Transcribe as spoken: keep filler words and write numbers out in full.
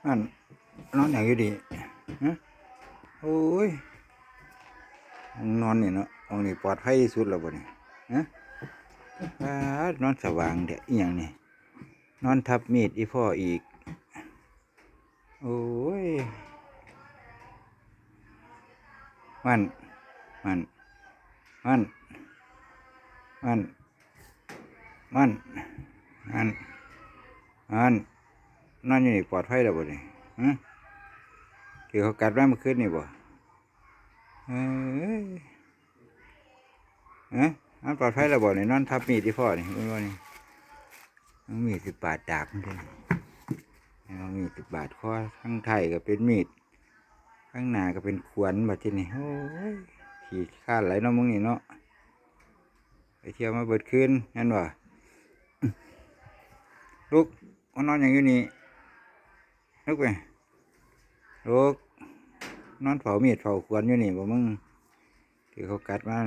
นั่น นอนอย่างอยู่ดีฮะโอ้ย ห้องนอนนี่เนาะ ห้องนี้ปลอดภัยที่สุดแล้วบ่นี่ฮะ ป๊าด นอนสว่างเด้อ อีหยังนี่ นอนทับมีดอีพ่ออีก โอ้ย มัน มัน มัน มัน มัน มัน มัน นอนอยู่นี่ปลอดภัยแล้วบ่นี่ฮะ คือเขากัดมาเมื่อคืนนี่บ่ เอ้ย เอ้ย มันปลอดภัยแล้วบ่นี่ นอนทับมีดอีพ่อนี่ เบิ่งบ่นี่ มันมีดสิบาดดากมันเด้ มันมีดสิบาดคอ ทั้งไทยก็เป็นมีด ทั้งหน้าก็เป็นขวานบัดทีนี้ โอ้ย ขี้คร้านหลายเนาะมึงนี่เนาะ ไปเที่ยวมาเบิดคืน แม่นบ่ ลุก มานอนอย่างอยู่นี่ ลุกไป ลุก นอนเฝ้ามีดเฝ้าขวานอยู่นี่บ่มึง ที่เขากัดมา